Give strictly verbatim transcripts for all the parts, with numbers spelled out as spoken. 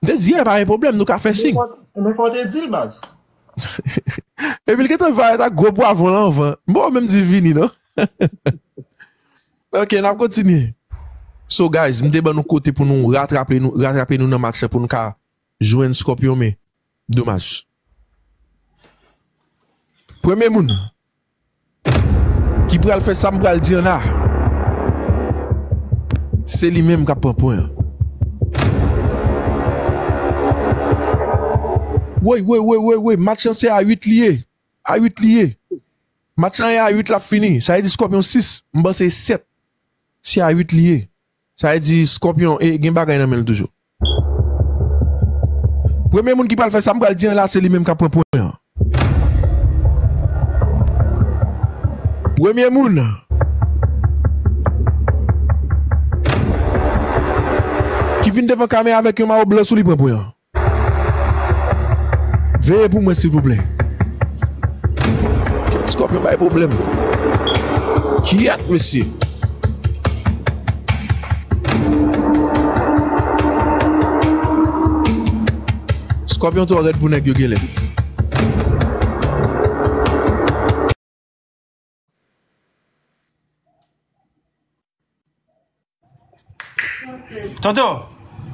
Te di, "Yeah, pa gen pwoblèm, nou ka fè siy." Men fò w te di l, baz. Epi l gentan vay ak gwo pwavwon lan anvan. M pa menm di vini, non. Ok, n ap kontinye. So, guys, m te ban nou kote pou nou ratrape nou, ratrape nou nan match la pou nou ka jwenn Scorpion, men domaj. Premye moun ki pral fè sa m pral di an la, se li menm k ap pran pwen an. Woy, woy, woy, woy, woy, match lan se a uit li ye. A uit li ye. Match lan e a uit l ap fini. Sa vle di Scorpion sis, m panse e sèt. Se a uit li ye. Sa vle di Scorpion, e, gen bagay nan men l toujou. Premye moun ki pral fè sa m pral di an la, se li menm k ap pran pwen an. Premye moun ki vin devan kamera avèk yon mayo blan sou li pran pwen an. Veye pou mwen, silvouplè. Kèt, Scorpion bay pwoblèm. Kyèt, mesye. Scorpion twò rèd pou nèg yo genlè. Toto,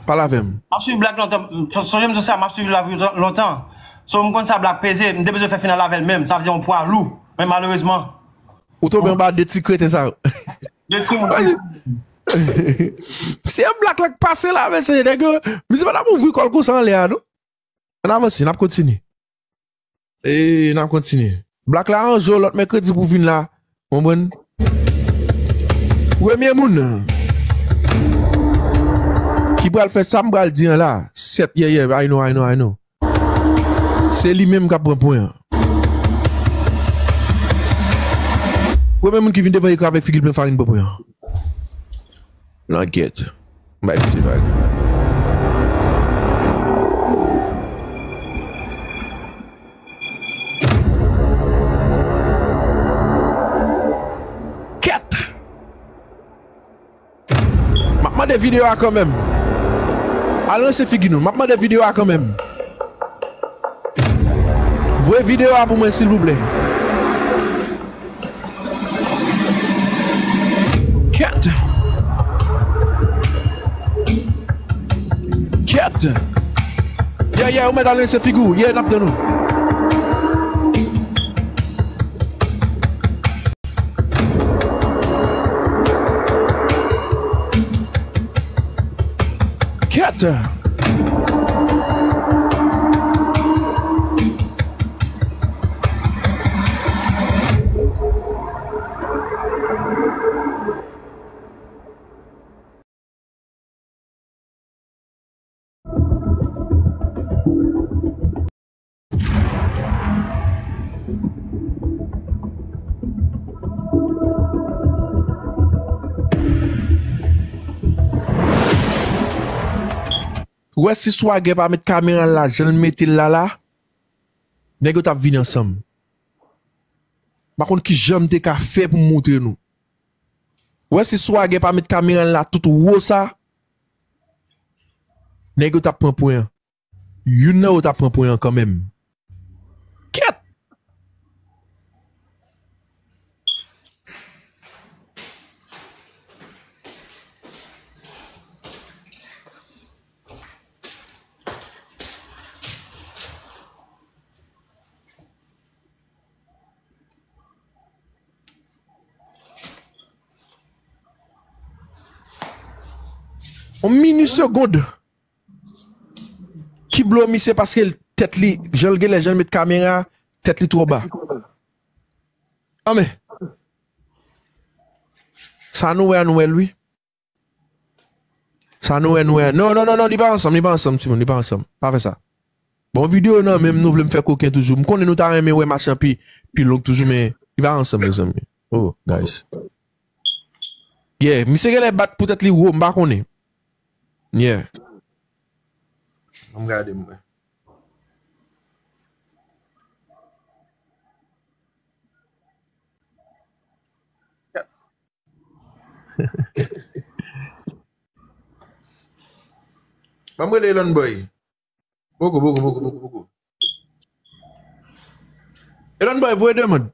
pale avè m. M ap swiv Black lontan. Sonje m di sa, m ap swiv Black lontan. So, m konn sa Black peze. M te bezwen fè final avè l menm. Sa vle di yon pwa lou. Men malerezman. Ou tonbe anba de ti kreten sa yo. De ti moun. Se yon Black la k pase la, mesye. Nèg yo, misye pa t ap ouvri kò l konsa anlè a, non. Ann avanse, n ap kontinye. E, n ap kontinye. Black la an jo lòt mèkredi pou vin la. Konprann? Premye moun ki pral fè sa m pral di an la. Sèt, yeah, yeah, I know, I know, I know. Se li menm k ap pran pwen an. Premye moun ki vin devan ekran avèk figi l plen farin pran pwen an. Langyèt. M bay misye vag. Kèt! M ap mande videyo a kanmenm. Al ranse figi nou. M ap mande videyo a kanmenm. Voye videyo a pou mwen, silvouplè. Kèt! Kèt! Yeah, yeah, ou mèt al ranse figi w. Yeah, n ap tann ou. Kèt! Ou wè si Swagè pa met kamera l la, jan l mete l la la, nèg yo t ap vin ansanm. M pa konn kijan m te ka fè pou m montre nou. Ou wè si Swagè pa met kamera l la tout wo sa, nèg yo t ap pran pwen an. Youn nan yo t ap pran pwen an kanmenm. Kèt! On mini segond. Ki blo misye paske l tèt li, jan l genlè, jan l met kamera, tèt li twò ba. Anben. Sa nou wè a, nou wè l, wi. Sa nou wè, nou wè. Non, non, non, non, li pa ansanm, li pa ansanm, timoun, li pa ansanm. Pa fè sa. Bon, videyo nan menm nou vle m fè koken toujou. M konnen nou ta renmen wè machan pi, pi long toujou, men li pa ansanm, mezanmi. Oh, guys. Yeah, misye genlè bat poutèt li wo, m pa konnen. Yeah. Ann gade m wè. Ban m rele Elon Boy. Poko, poko, poko, poko, poko. Elon Boy, voye demann.